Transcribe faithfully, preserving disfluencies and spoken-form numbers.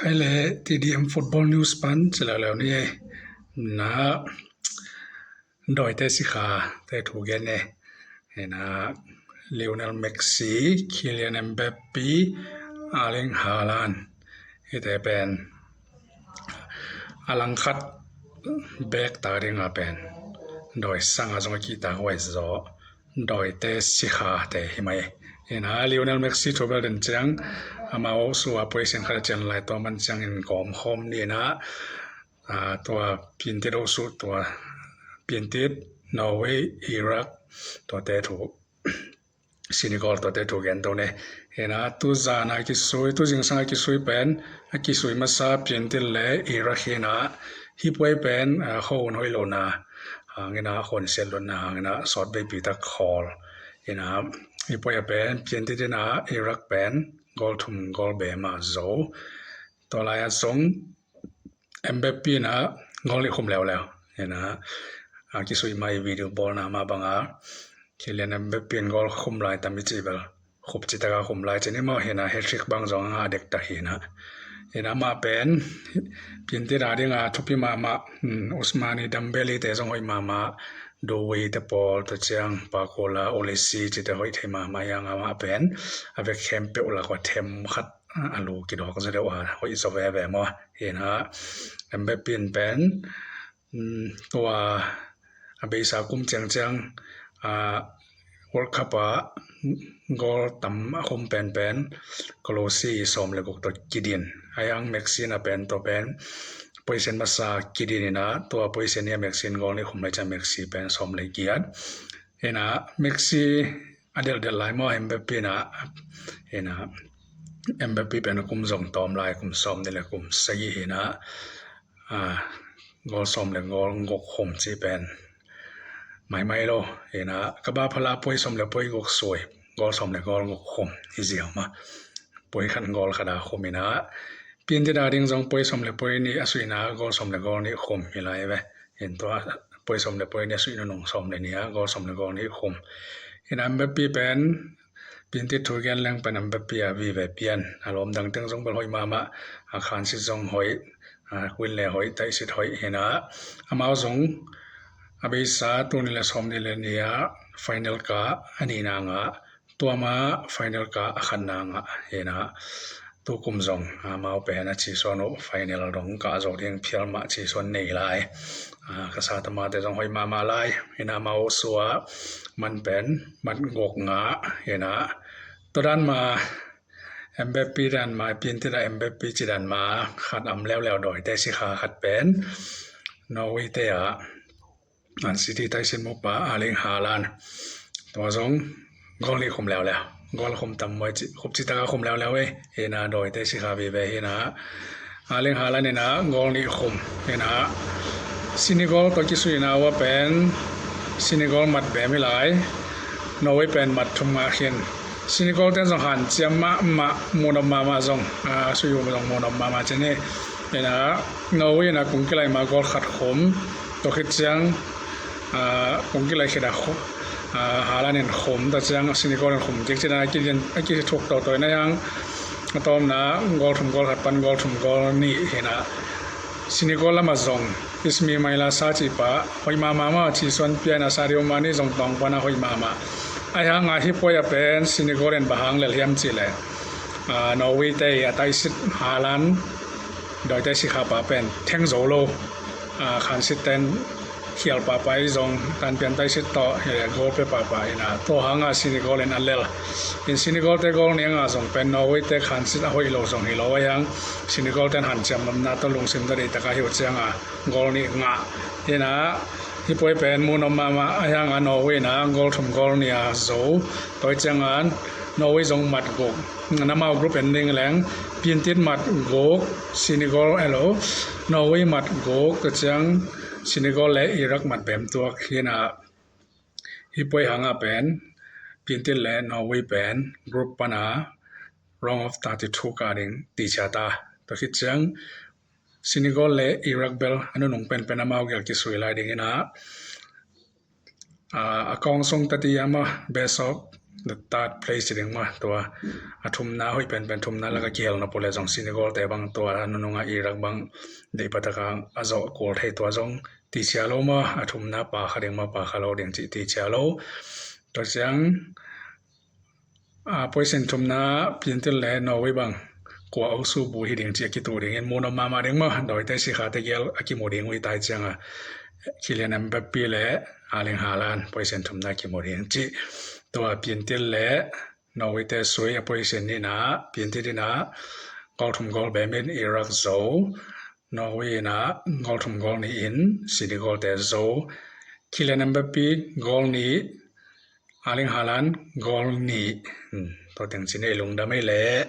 Ele T D M Football News pan ci leuleu ni. Na dawite sikha te thu gen ni. Ina Lionel Messi, Kylian Mbappe, Erling Haaland, hite pen a langkhat bek ta dinga pen dawi sanga zong a kihta huai zaw dawite sikhate hi mai. Ina Lionel Messi thu bel den ciang amau sua position khat a cian lai tua man ciangin kawm khawm ni ina, a, tua piantit oh su tua piantit Norway, Iraq, tuate thu, Senegal tuate thu gen to ne. Ina tu zana kisui, tu zingsanga kisui pen a kisui masa piantit le Iraq hi ina, hih puai pen, a, khua hun hoih lohna hangina, khua hun siat lohna hangina sawtveipi tak khawl. Ina hih puai a pen piantit ina Iraq pen goal thum goal be mah zo. Tua lai-a zong Mbappe ina goal nih khum leuleu. Ina a kisui mai video bawlna mah banga Kylian Mbappe in goal khum lai tam i ci bel khup citaka khum lai cin i maw, hina hat-trick bang zong a ngah dektak hina. Hina mah pen piantit a dinga thupi mahmah, hmm, Ousmane Dembele te zong hoih mahmah, Doué te pawl, tua ciang Barcola, Olise cite hoih thei mahmah hi a, amah pen a vek khempeuh lak ua them khat a lu kidawk zaw deuh a hoih zaw veve maw. Hina Mbappe in pen, um, tua a beisa kum ciangciang, a, World Cup a goal tam a khum penpen Klose sawm le guk tawh kidin. Ahi hang Messi na pen tua pen position masa kidin ina, tua position nia Messi in goal nih khum lai ciang Messi pen sawm le giat. Ina Messi a delhdelh lai maw, Mbappe ina, ina Mbappe pen a kum zong tawm lai, kum sawm nih le kum sagih hina, a, goal sawm le goal guk khum ci pen maimai lo. Ina ka ba phala puai sawm le puai guk sui, goal sawm le goal guk khum hi ziau ma. Puai khat goal khat a khum ina, piantit a ding zong puai sawm le puai nih a suina goal sawm le goal nih khum hi lai ve. Hin tua puai sawm le puai nih a suina nung sawm le nih a goal sawm le goal nih khum. Ina Mbappe pen piantit thu gen leng pen Mbappe a vive pian, a lawm dang teng zong bel hoih mahmah, a khansit zong hoih, a win le hoih, taisit hoih hina. Amau zong a beisa tul nih le sawm nih le nih a final ka a nihna ngah, tua ma final ka a khatna ngah hina. Tukum zong amau pen a cisuan uh final dong kah zo ding phial mah cisuan nei lai. A, ka sa tamate zong hoih mahmah lai. Hina amau sua man pen mat guk ngah hina. Tua dan ma Mbappe dan ma, piantit a Mbappe ci dan ma khat om leuleu, dawite sikha khat pen Norway te a Man City taisin mupa Erling Haaland. Tua zong goal nih khum leuleu. Goal khum tam maw, khup citaka khum leuleu ei. Hina dawite sikha vive hina. Erling Haaland ina goal nih khum. Hina Senegal tawh kisuina ua pen Senegal mat bem hi lai. Norway pen mat thum ngah khin. Senegal ten zong hanciam mahmah, munop mahmah zong, a, sui um zong munop mahmah cin hi. Hina Norway ina kung kilai ma goal khat khum. Tua khit ciang, a, kung kilai khit a khu-, a, Haaland in khum, tua ciang Senegal in khum kik cin a, a kithuk toto ina hiang. A tawmna goal thum goal khat pan goal thum goal nih hina. Senegal lama zong Ismaila Sarr cih pa hoih mahmah maw, cisuan pian a Sadio Mane zong tawng pana hoih mahmah. Ahi hanga hih puai a pen Senegal in bang hang lel hiam cih leh, a, Norway te a taisit Haaland, dawite sikha pa pen theng zo lo, a, khansit ten khial papa i zong, tanpian taisit tawh, eh, goal pe papa ina. Tua hanga Senegal in a lel. In Senegal te goal nih a ngah zong pen Norway te khansit a hoih lo zong hi lo ahi hang. Senegal ten hanciam nopna tawh lungsim tawh deihtaka hi uh cianga goal nih ngah. Hina hih puai pen munop mahmah ahi hanga Norway ina goal thum goal nih a zo. Tua cianga Norway zong mat guk. Namau group ending leng piantit mat guk, Senegal elo, Norway mat guk, tua ciang Senegal le Iraq mat bem tuak hina. Hih puai hanga pen piantit le Norway pen group pana round of thirty-two ka ding ti ciata. Tua khit ciang Senegal le Iraq bel a nunung penpen amau gel kisui lai ding ina, a, a kawng sung tati ama best of the third place ding mah, tua a thumna hoih penpen thumna laka kihel nop uh le zong Senegal te bang tua a nununga Iraq bang deih pataka a zawh kul thei, tua zong ticia lo mah, a thumna pa kha ding mah, pa kha lo ding cih ticia lo. Tua ciang a position thumna piantil le Norway bang kua osu bu hi ding cih a kitu dingin mu nop mahmah ding mah, dawite sikhate gel a kimu ding uh hi tai cianga Kylian Mbappe le Erling Haaland position thumna kimu ding cih. Tua piantil le Norway te sui a position nihna, piantil nihna gol thum gol bemin Iraq zo, Norway inah gol thum gol nih in Senegal te zo. Kylian Mbappe gol nih, Erling Haaland gol nih. Tua teng cin ei lungdam ei leh.